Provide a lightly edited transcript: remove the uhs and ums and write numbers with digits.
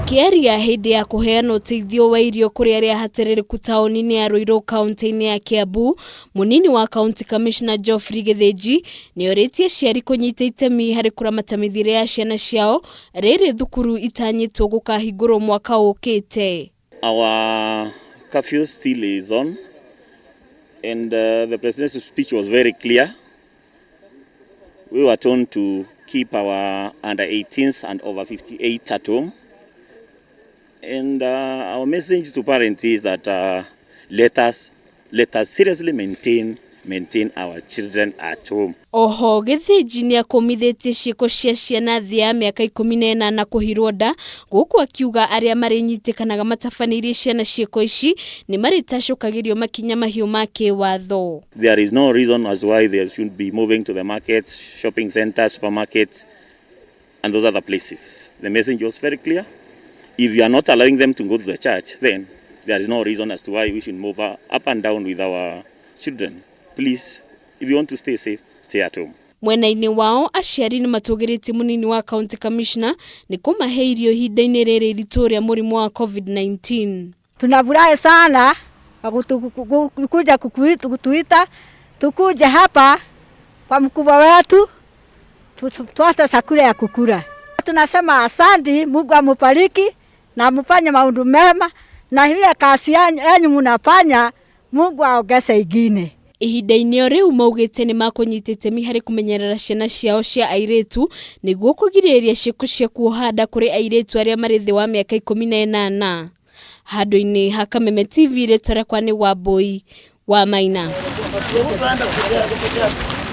Akĩaria hĩndĩ ya kũheana ũteithio wa irio kũrĩ arĩa ahatĩrĩrĩku taũni-inĩ ya Ruiru kaunti-inĩ ya Kiambu, mũnini wa county commissioner Geoffrey Gĩthĩnji nĩ orĩtie aciari kũnyita itemi harĩ kũramata mĩthiĩre ya ciana ciao rĩrĩ thukuru itanyĩtwo gũkahingũrwo mwaka ũkĩte. Our curfew still is on and the president's speech was very clear. We were told to keep our under 18s and over 58 at home. And our message to parents is that let us seriously maintain our children at home. Oho Gĩthĩnji nĩ akũmithĩtie ciĩko cia ciana thĩ ya mĩaka 18 kũhirwo nda, gũkũ akiuga arĩa marĩnyitĩkanaga matabanĩirie ciana ciĩko ici nĩ marĩtacũkagĩrio makinya mahiũ ma kĩwatho. There is no reason as why they should be moving to the markets, shopping centers, supermarkets, and those other places. The message was very clear. If you are not allowing them to go to the church, then there is no reason as to why we should move up and down with our children. Please, if you want to stay safe, stay at home. Mwena-inĩ wao, aciari nĩ matũgĩrĩtie mũnini wa county commissioner nĩ kũmahe irio ihinda-inĩ rĩrĩ iritũ rĩa mũrimũ wa COVID-19. Tunafurahi sana kwa kuja kutuita tukuje hapa kwa mkubwa wetu tupate chakula ya kukula. Tunasema asante, Mungu amubariki na mfanye maundu mema, na ile kazi yanyu munafanya, Mungu aongeze ingine. Ihinda-inĩ o rĩu, maugĩte nĩ makũnyita itemi harĩ kũmenyerera ciana ciao cia airĩtu nĩguo kũgirĩrĩria ciĩko cia kuoha nda kũrĩ airĩtu arĩa marĩ thĩ wa mĩaka 18. Handũ-inĩ ha Kameme TV, rĩtwa rĩakwa nĩ Wambui wa Maina.